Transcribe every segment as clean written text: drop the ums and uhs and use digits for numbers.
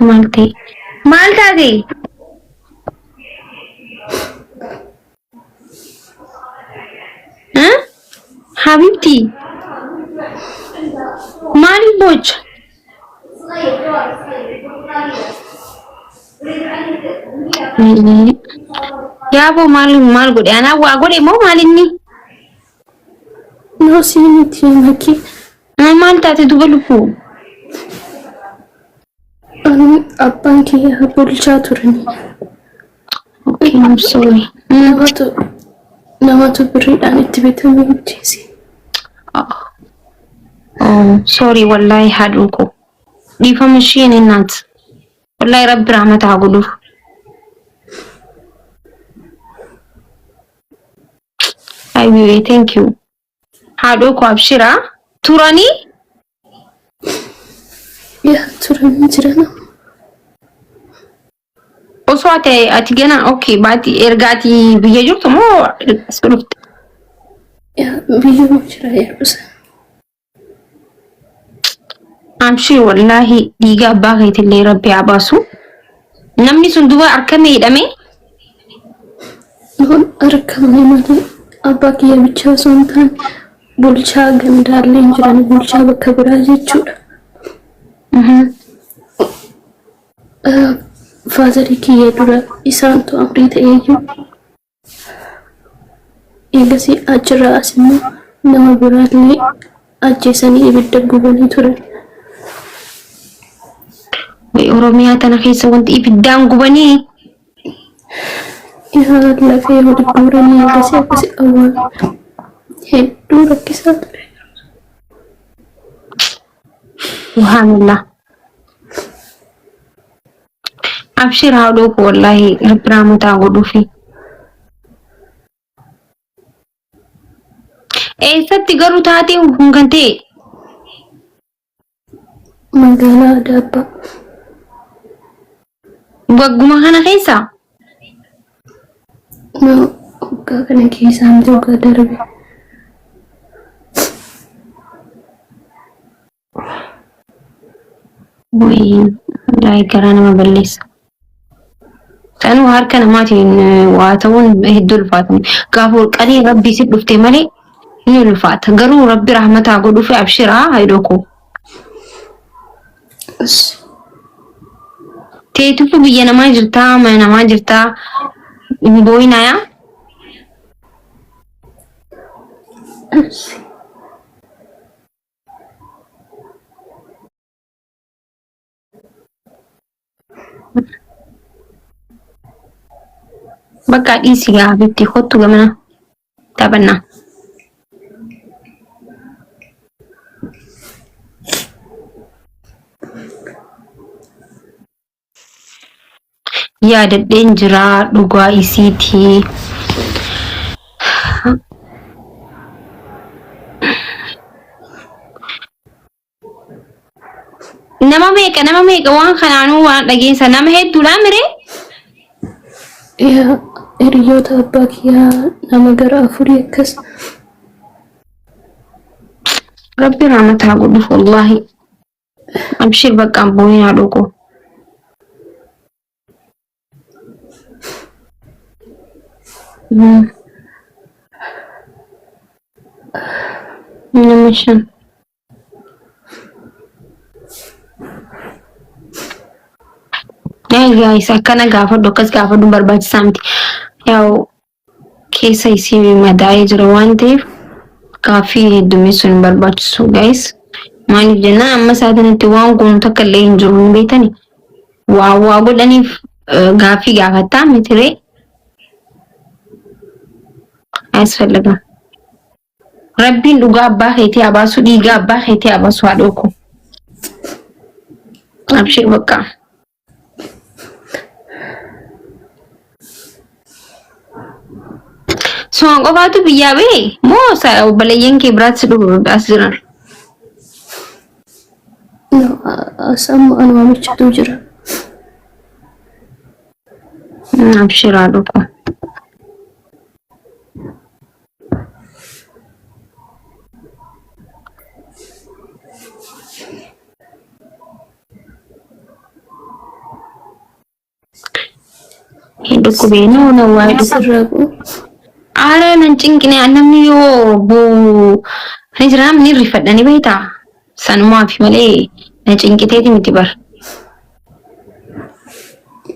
Maal ta'e? Maal taate? Eh? Habibti. Maaliif boocha? Yaaboo maal maal godhe? Anaa waa godhe moo maal inni? No sii miti makii. Maal taate duba lubbuu? Ani abbaan kiyya bulchaa turani. Okay, I'm sorry. Namatu birriidhaan itti bitamee ajjeese. Oh, sorry wallahi haadhuu koo. Dhiifama ishee ni naat. Wallahi rabbi rahmata haa godhuuf. I will thank you. Haadhoo koo abshiraa turanii. Yaa turanii jiran. Osoo ati gana okay baati erga ati biyya jirtu moo as dhufte? Yaa biyyuma jira yeroo sana. Abshir wallaahi dhiiga abbaa keetillee rabbi haa baasu. Namni sun duba harkamee hidhame. Noon argamne malee abbaa kiyya bichaa osoo hin taane bulchaa gandaallee hin jiran bulchaa bakka biraa jechuudha. Faazarii kiyya dura isaantu amrii ta'eeyyuu Eegasii achirraa as immoo nama biraallee ajjeesanii ibidda gubanii turan. Way Oromiyaa tana keessa wanti ibiddaan gubanii. Yaa lafee wali guuranii eegasii akkasii awwaalan. Hedduu rakkisaa ture. Subhaanallah. Abshir haadhoo koo wallaahi rabbi rahmataa godhuufi. Eessatti garuu taatee kun kan ta'e? Magaalaa Adaabbaa. Wagguma kana keessa? No, waggaa kana keessaa miti waggaa darbe. Wayii wallaahi garaa nama balleessa. Sanuu harka namaatiin waa ta'uun hedduu ulfaata. Gaafa holqanii rabbii si dhufte malee ni ulfaata. Garuu rabbi rahmataa godhuufi abshiraa haadhoo koo. Teetufu biyya namaa jirtaa mana namaa jirtaa hin boo'inaa yaa. Bakka dhiisi gaa habiibti kottu gamana taphannaa. Yaadadheen jira dhugaa isiitii. Nama meeqa nama meeqa waan kanaanuu waan dhageessa nama hedduudhaa miree? Yaa hiriyoota abbaa kiyyaa nama gara afurii akkas. Rabbi rahmata haa godhuuf wallaahi. Abshir bakka hin boo'in haadhoo koo. Nama shan. Yaa guys akkana gaafadhu akkas gaafadhu barbaachisaa miti. Yaa'u keessa isii madaa'ee jira waan ta'eef gaaffii heddummeessuun hin barbaachisu guys. Maaliif jennaan amma isaa kanatti waan goonu takka illee hin jiru hin beektani. Waa waa godhaniif gaaffii gaafattaa mitiree. Asfallaga. Rabbiin dhugaa abbaa keetii haa baasu dhiigaa abbaa keetii haa baasu haadhoo koo. Abshir bakka. Suma qofaatu biyyaa bahe moo obboleeyyan kee biraatti dhufu as jiran? No, as amma anuma bichatu jira. Abshir haadhoo koo. Hin dhukkubee noo na waa dhukkube. Sirraa bu'u. Aara nan cinqine namni yoo boo ni jira namni rifadha ni beektaa. Sanumaaf malee na cinqiteeti miti bar.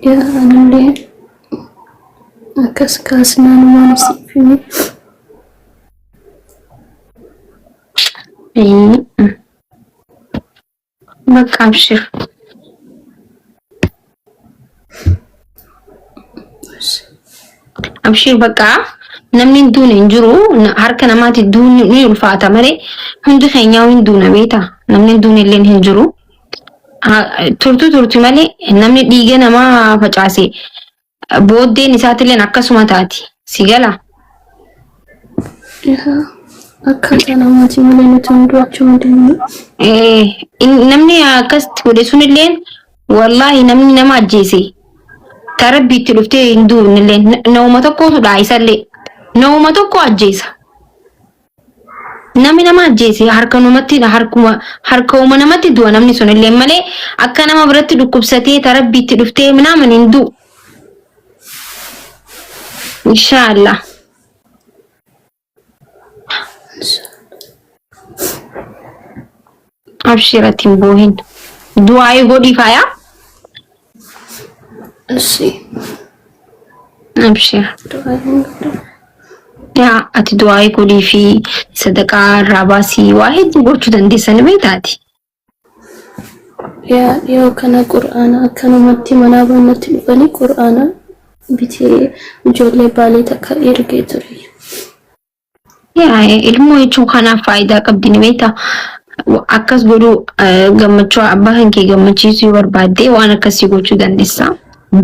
Yaa anillee akkas kaasnaan waan siif hime. Bakka abshir. Abshir bakka namni hin duune hin jiru harka namaati duuni ni ulfaata malee hundi keenyaa hin duuna beektaa namni hin duune illee hin jiru. Turtu turti malee namni dhiiga namaa facaase booddeen isaatilleen akkasuma taati. Si gala? Yaa akkaataa namaati malee nuti hunduu achuma deemna. Namni akkasitti godhe sunilleen wallaahi namni nama ajjeese ta rabbi itti dhuftee hin duunilleen nama tokkotu dha isallee nama tokko ajjeesa. Namni nama ajjeese harka namatti harkuma harkauma namatti du'a namni sun illee malee akka nama biratti dhukkubsatee ta rabbi itti dhuftee minaamin hin du'u. Inshaallah. Abshiratti hin boohin. Du'aayii godhii faayaa. Ishi. Abshir. Du'aayin godha. Yaa ati du'aayii godhii fi sadaqaa irraa baasii waa hedduu gochuu dandeessa ni beektaati. Yaa dhiyoo kana qur'aana akkanumatti manaa baannatti dhufanii qur'aana bitee ijoollee baalee takka ergee ture. Yaa ilmoo jechuun kanaaf faayidaa qabdi ni beektaa. Akkas godhuu gammachuu abbaa kan kee gammachiisuu yoo barbaadde waan akkasii gochuu dandeessa.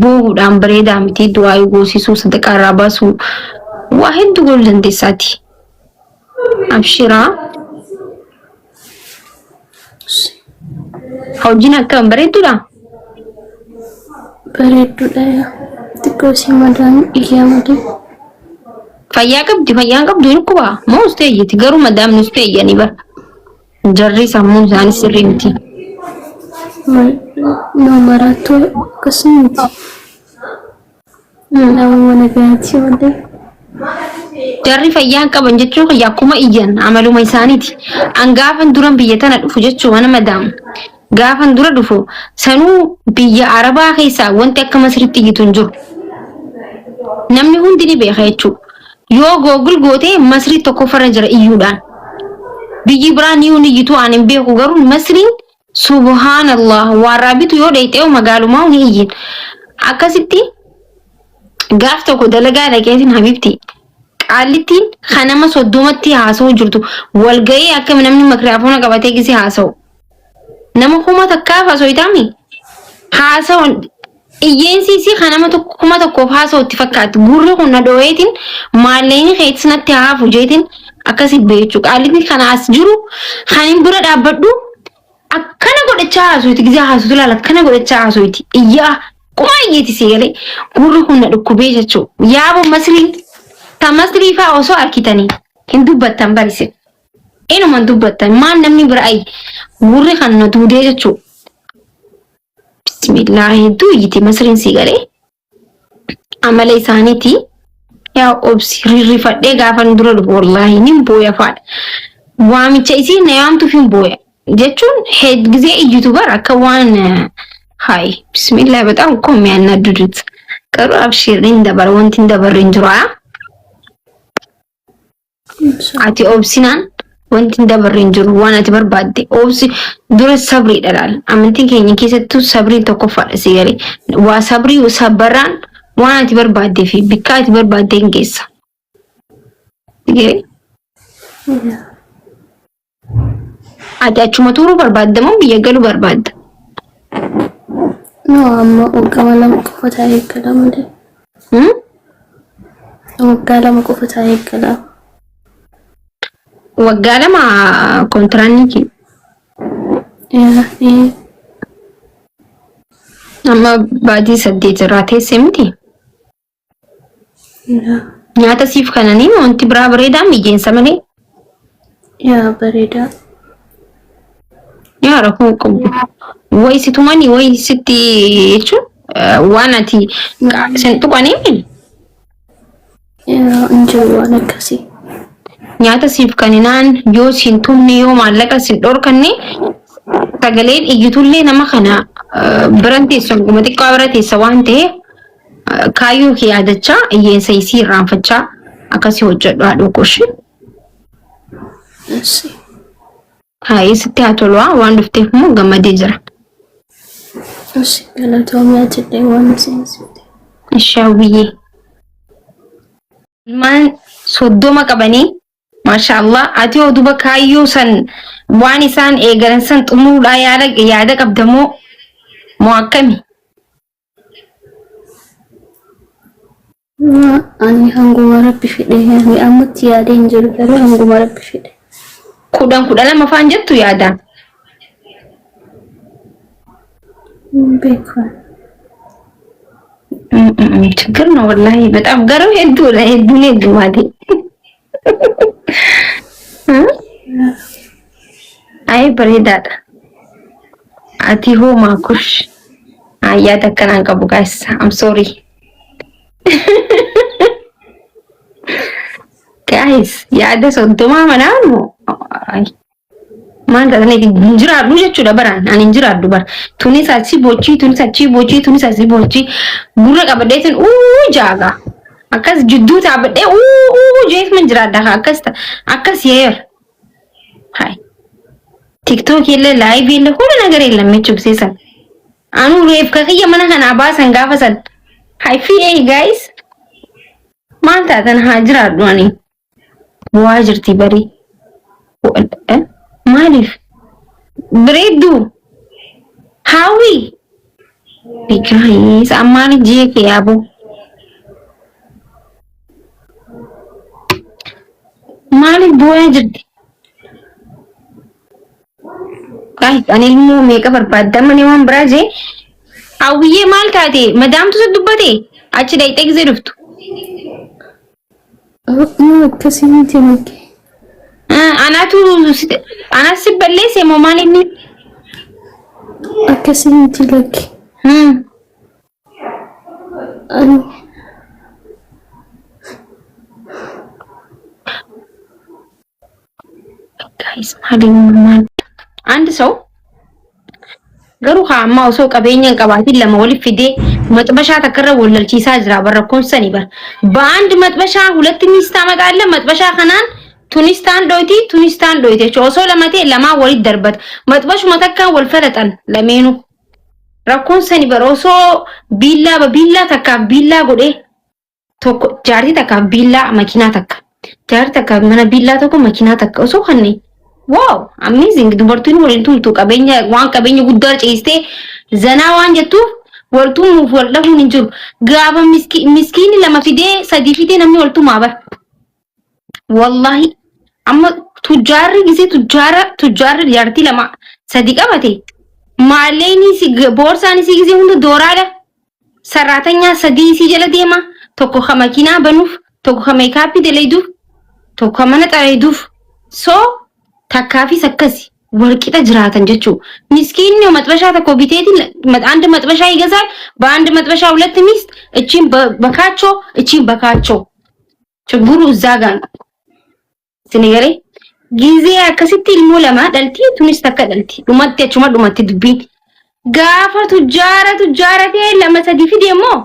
Boohuudhaan bareedaa miti du'aayii goosisuu sadaqaa irraa baasuu waa hedduu godhuu dandeessaati. Abshiraa. Hojiin akkam bareedduudha? Bareedduudha yaa. Xiqqoo isii madaan iyyaa malee. Fayyaa qabdi fayyaan qabdu hin dhukkuba moo ustee iyyiti garuu madaamni ustee iyyanii bara. Jarri sammuun isaanii sirrii miti. No maraattuu akkasii miti. Namuma nagayaati malee. Jarri fayyaa hin qaban jechuun kiyya akkuma iyyan amaluma isaaniiti. An gaafan duran biyya tana dhufu jechuu mana madaam. Gaafan dura dhufu sanuu biyya Arabaa keessaa wanti akka Masritti iyyitu hin jiru. Namni hundi ni beeka jechuu. Yoo Google gootee Masrii tokkoffarra jira iyyuudhaan. Biyyi biraa ni iyyitu an hin beeku garuu Masriin Subhaanallah waarraa bitu yoo dheyxeewu magaalumaa ni iyyin. Akkasitti gaaf tokko dalagaa dhaqeetiin habibti qaallittiin kan nama 30tti haasa'u jirtu walga'ii akkami namni makiraafoona qabatee gisee haasa'u. Nama 1000f haasa'itaami haasa'u iyyeensi isii kan nama 1000f haasa'u itti fakkaatti gurri kun na dhoo'eetiin maallaqni keetis natti haa hafu jeetiin akkasi beechu qaallittiin kana as jiru kan hin bira dhaabbadhu akkana godhachaa haasa'uti gisee haasa'utu laala akkana godhachaa haasa'uti iyyaa qumaa iyyeeti si galee gurri kun na dhukkubee jechuu yaabo masrii ta masrii faa osoo arkitanii hin dubbattan barise inuma hin dubbattan maal namni bira ayi gurri kan na duudee jechuu bismillah hedduu iyyiti masriin si galee amala isaaniiti yaa obsi rirrifadhee gaafan dura dhufu wallaahi nin booya faadha waamicha isii na yaamtuuf hin booya jechuun ጊዜ iyyitu bar akka waan hay bismillah በጣም እኮ የሚያናድዱት garuu abshir hin dabara wanti hin dabarre hin jiru Ati obsinaan wanti hin dabarre hin jiru waan ati barbaadde obsi dura sabriidha laal amantiin keenya keessattuu sabriin tokkoffaadha si galee waa sabrii sabbarraan waan ati barbaaddee fi bikka ati barbaadde hin geessa. Si galee ati achuma turuu barbaadda moo biyya galuu barbaadda? No amma waggaa 2 qofa taa'ee gala malee. Hmm? Waggaa 2 qofa taa'ee gala. Waggaa 2 kontiraanni kee. Yaa ee Amma baatii 8 irraa teesse miti. Yaa. Nyaata siif kananii wanti biraa bareedaa miijeensa malee. Yaa bareedaa. Yaa rakkoo qabu. Wayi si tumanii wayi sitti jechuun Waan ati sin tuqanii Hin jiru waan akkasii. Nyaata siif kaninaan yoo siin tumne, yoo maallaqa sin dhorkanne, sagaleen iyyitullee nama kana biran teessu, hanguma xiqqaa bira teessa waan ta'eef, kaayyoo kee yaadachaa, hiyyeessa isii irraanfachaa akkasii hojjedhu, haadhoo koshi. Asii. Haa, sitti haa tolu, waan dhufteef immoo gammadee jira. Asii, galatoomiyaa jedhee waan seensifte. Ishaawwiyyee. Ilmaan 30 qabanii, maashaallah, ati hoo duba kaayyoo san waan isaan eegalan san xumuruudhaa yaada qabda moo akkami? Ani hanguma Rabbi fedhe, ani ammatti yaadee hin jiru, garuu hanguma Rabbi fedhe. 10, 12 faan jettu yaadaan. Hin beeku. ችግር ነው ወላሂ በጣም garuu hedduudha, hedduun heddumaati. Ay, bareedaadha. Ati hoo maakush? Yaada akkanaan qabu, guys. I'm sorry. Guys, yaada 30 manaa moo? Maal taatanii hin jiraadhu jechuudha baraan, ani hin jiraadhu bara. Tunis achi bochii, tunis achi bochii, tunis achi bochii, gurra qabadheetin uu jaaga. Akkas jidduu taabadhee uu uu jeetuma jiraadha akkas akkas yeer. Hai. TikTok illee, live illee, ሁሉ ነገር የለም jechuun Anuu reef kakiyya mana kanaa baasan gaafa san. Hai fi guys. Maal taatan, haa jiraadhu ani. Bu'aa jirti barii. Maaliif? Bareedduu. Hawi. Guys, ammaan ji'a kee yaaboo. Maaliif bu'aa jirti? Guys, ani ilmoo meeqa barbaadda malee waan biraa jee. Hawwiyyee, maal taate? Madaamtu si dubbate? Achi dhayxee gisee dhuftu. No, akkasii miti miti. Anaatu anaas si balleesse moo maal inni? Akkasii miti, lakki. Ani Guys, maali maal? አንድ ሰው garuu haa ammaa osoo qabeenya hin qabaatin lama walitti fidee መጥበሻ takkarra wal lolchiisaa jira bara rakkoon sani bara. በአንድ መጥበሻ ሁለት ሚስት ታመጣለህ። መጥበሻ kanaan tunis taan dhoyti, tunis taan dhoyti jechuudha. Osoo lama ta'e lamaa walitti darbata. Maxbashuma takkaan wal falaxan lameenuu. Rakkoon sani bara osoo biillaa biillaa takkaaf biillaa godhee tokko, jaartii takkaaf biillaa makiinaa takka, jaartii takkaaf mana biillaa tokko, makiinaa takka osoo kanne, wow, amazing! Dubartiin waliin tumtu qabeenya waan qabeenya guddaa ciistee zanaa waan jettuuf wal tumuuf wal dhabuun hin jiru. Gaafa miskiini lama fidee, sadii fidee, namni wal tumaa bara. Wallahi, amma tujjaarri gisee tujjaara tujjaarri jaartii lama sadi qabate, maalleenii si boorsaan isii gisee hunda dooraadha. ሰራተኛ sadii isii jala deema, tokko ka makiinaa banuuf, tokko ka makeup dalaguuf, tokko ka mana xareeduuf. So takkaafis akkasi walqixa jiraatan jechuu. Miskiinni መጥበሻ tokko biteetiin አንድ መጥበሻ ይገዛል። በአንድ መጥበሻ ሁለት ሚስት፣ እቺን በካቾ፣ እቺን በካቾ። ችግሩ እዛ ጋር ነው። Sinigare gizee akkasitti ilmoo lama dhalti, tunis takka dhalti, dhumatti achuma dhumatti dubbiin. Gaafa tujjaara tujjaara ta'e lama sadi fide immoo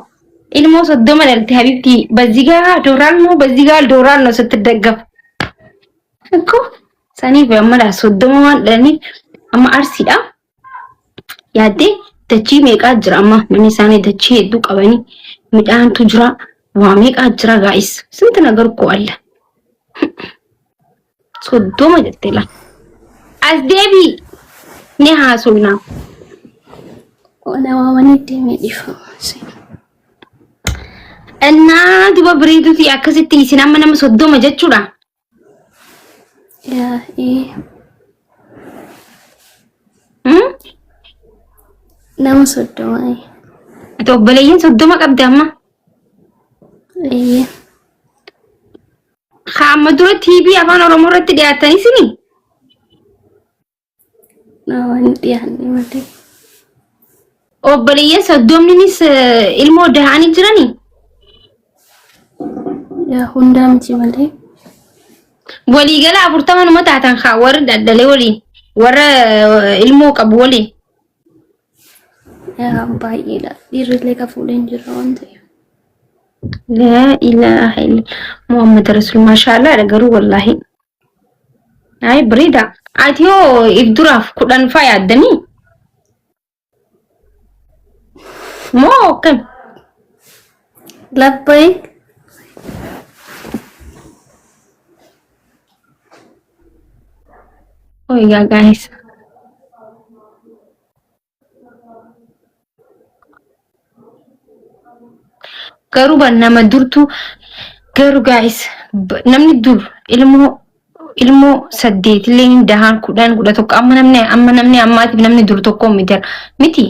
ilmoo 30 dhalti ሀቢብቲ። በዚህ ጋር ዶራል ነው፣ በዚህ ጋር ዶራል ነው ስትደገፍ እኮ። Saniif amma 30 waan dhalaniif amma Arsiidha yaaddee dachii meeqaa jira. Amma manni isaanii dachii hedduu qabanii, midhaantu jira, waa meeqaa jira, guys, ስንት ነገር እኮ አለ። 30 jettee la as deebii ni haasofna. Na waamanii deemee dhiifama. Innaa duba bareeduuti, akkasitti isin amma nama 30 jechuudha. Yaa ee. Nama 30. Ati obboleeyyiin 30 qabdi amma. Eeyyee. Haa, amma dura TV Afaan Oromoo irratti dhiyaatanii sini. Na waan dhiyaanne malee. Obboleeyyan soddomninis ilmoo dahanii jiranii? Yaa hundaa miti malee. Waliigala 40 numa taatan haa warri dhadhalee waliin warra ilmoo qabu waliin. Yaa baay'eedha. Dhiirrillee ka fuudheen jira waan ta'eef. Laa ilaaha illa Muhammad Rasul maashaallah dha garuu wallaahi. Ay bareeda. Ati hoo if duraaf 10 faa yaaddamii? Moo akkam? Labbayk. Oiga guys. Garuu ban nama durtu garuu guys namni dur ilmoo ilmoo saddeet illee hin dahaan 10 11 amma namni ammaatiif namni dur tokko miti miti.